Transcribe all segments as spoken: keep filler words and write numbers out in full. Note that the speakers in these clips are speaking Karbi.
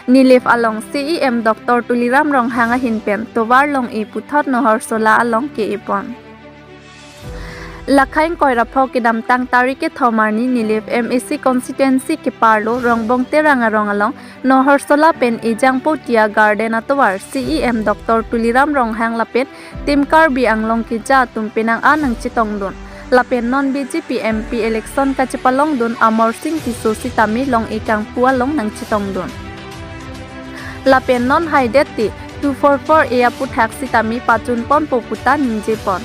Nilip along C E M Doctor Tuliram Ronghang ahin pen tovar long-e puthot Nohorsola along ke-e pon. Lakhai ingkoi ra pho kedamtang tarik kethom arni Nilip M A C constituency keparlo Rongbong Terang arong along Nohorsola pen Ejang Potia Garden atovar C E M Doctor Tuliram Ronghang lapen Team Karbi Anglong keja atum penang an nangchetongdun. Lapen non B J P M P election kachepalongdun Amarsing Tisso sitame long-e kangpu along nangchetongdun. Lapen non haidet te two four four A aputhak sitame pachun ponpo puta ningje pon.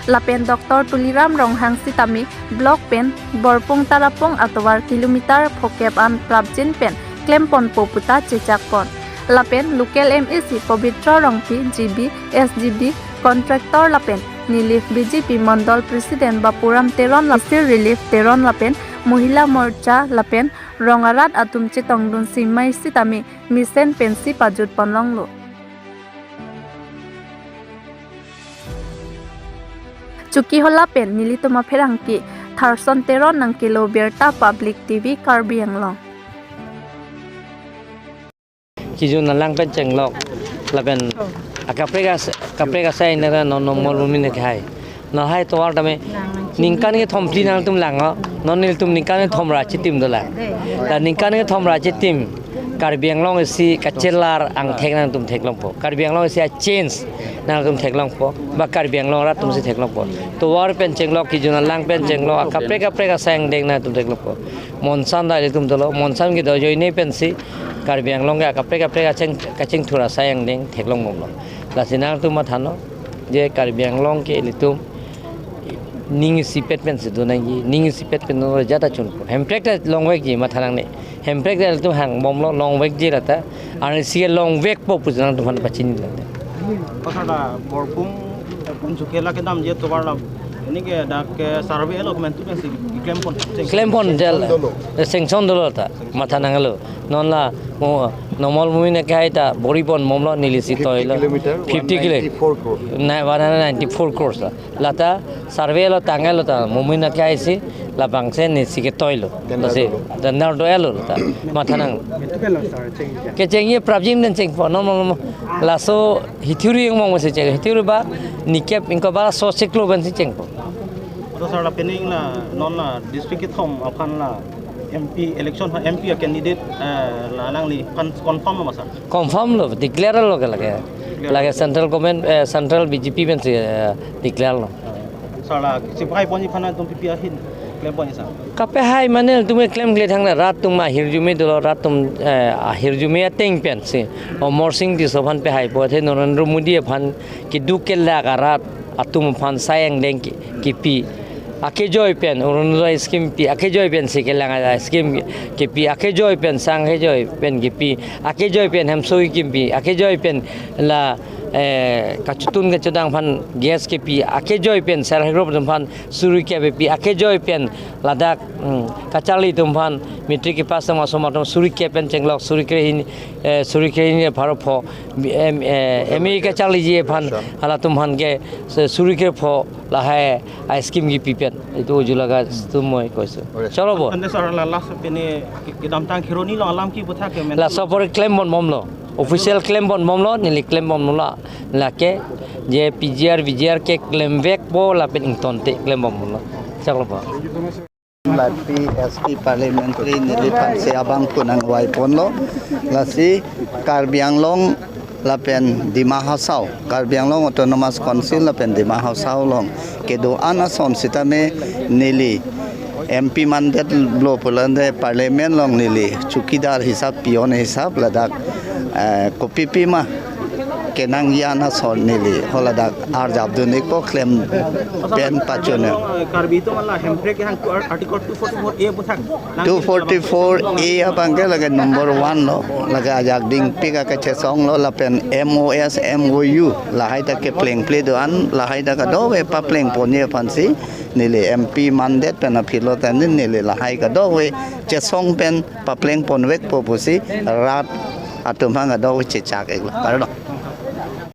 Lapen Doctor Tuliram Ronghang sitame block pen Borpung Tarapung atovar kilometer phokep an prapjin pen klem ponpo puta chechak pon. Lapen local M A C Pobitro Rongpi, G B, S G B, contractor lapen Nilip B J P Mondol President Bapuram Teron lapen Relief Teron lapen Mohila Morcha lapen rong arat atum chetongdun simai sitame mesen pensi pajut ponlonglo. Chokihola pen nelitum apherangke Tharson Teron nangkelo birta Public T V Karbi Anglong. Kijun alang pen chenglok lapen akaprek as-, kaprek asai nera non nomol mumin ke hai. Non hai tovar tame ningkan kethom phli nangtum lang o. Non nelitum ningkan kethom ra chitim dolang. Dan ningkan kethom ra chitim Karbi Anglong isi kachelar angthek nangtum theklongpo. Karbi Anglong isi a-change nangtum theklongpo. Ba Karbi Anglong arat atumsi theklongpo. Tovar pen chenglok, kijun alang pen chenglok, akaprek kaprek asai angdeng nangtum theklongpo. Monsan da ilitum dolo, monsan kedo ajoine pensi Karbi Anglong ke akaprek kaprek kacheng, kachingthur asai angdeng theklong bomlo. Lasi nangtum matha non je Karbi Anglong ke ilitum ning isipet pensi do nangji, ning isipet pen do jata chunpo. Hemprek ta longvekji matha nangne. Hemprek ta ilitum hang bomlo longvekji lata. Arnisi ke longvekpo pusi nangtum aphan pachinilo. Pasal da Borpung, Borpung Chukela kedamji tovar la. Ini ke dak ke survey lo komentu pensi klem pon. Klem pon jal. Sanction dolo. Eh, sanction dolo ta. Matha nanglo. Non la mo nomol mumin ke hai ta bori pon bomlo neli si toilo. Fifty kilometer, fifty kilo. One ninety-four crore. Na one hundred ninety-four crores ta. Lata survey lo tanglo ta mumin ke hai si labangsi neli si ketoilo. Tender lasi dolo. Tender do-elo ta. Matha nang. Itu kan lo sir, change ya. Kechengji prapjin pen chengpo. No, no, no. Laso hithuri yang mong si cheng. Hithuri ba nikep ingkoi ba so siklo pensi chengpo. Oto sir la pening la non la district kethom aphan la M P election ha M P a candidate, eh, la nangliphan confirm lo ma sir? Confirm lo, declare lo ke lake. Declare. Lake central government, eh, central B J P pensi, eh, declare lo. Sir la sipai ponji aphan nangtum P P ahin klem ponji sir? Kapehai mane nelitum klemkle thangnat rat atum ahirjume dolo rat atum, eh, ahirjume ateng pensi. Amarsing Tisso aphan pehaipo athe Narendra Modi aphan keduk kelak arat atum aphan sai angdeng ki-, kipi. Akejoi pen Orunodoi scheme pi, akejoi pen si kelang a scheme kipi, akejoi pen sang kejoi pen kipi, akejoi pen hemso kipi, akejoi pen la, eh, kachetun kachedang aphan gas kipi, akejoi pen self help group atum aphan suri kep kipi, akejoi pen ladak, hmm, kacharli atum aphan matric kepass asomar atum suri kep pen chenglok, suri kre hini, eh, suri kre hini pharo pho, em, eh, M A kacharliji aphan, halatum aphan ke, se, suri kre pho, lahai a scheme kipi pen. Itu ujula ka stumoi koiso. Chalo bo. Ante sir la last pini kedamtang Kheroni lo alam ki puthak ke men. Laso apor klem pon bomlo. Official klem pon bomlo, neli klem pon bomlo. Lake je P G R, V G R ke klemvekpo lapen ingtonte klem pon bomlo. Chaklo bo. Lapi S T parliamentary neliphan si abang kunang vai ponlo. Lasi Karbi Anglong lapen Dima Hasao, Karbi Anglong Autonomous Council lapen Dima Hasao along kedo-an ason sitame neli M P mandate lo pulote parliament along neli chowkidar hisap, peon hisap ladak, eh, kopi pima kenangji an ason neli haladak arjap dun-ikpo klem pen pachun-e. Karbi atum la Hemprek kehang article two forty-four A puthak. Two forty-four A abang ke lake number one lo, lake ajak dingpik akechesong lo lapen M O S, M O U lahai ta keplengple do-an, lahai ta kadokave papleng ponji aphan si neli M P mandate pen aphi lo ta neli lahai kadokave chesong pen papleng ponvekpo pusi rat atum aphan kadokave chechak-iklo. Kardom.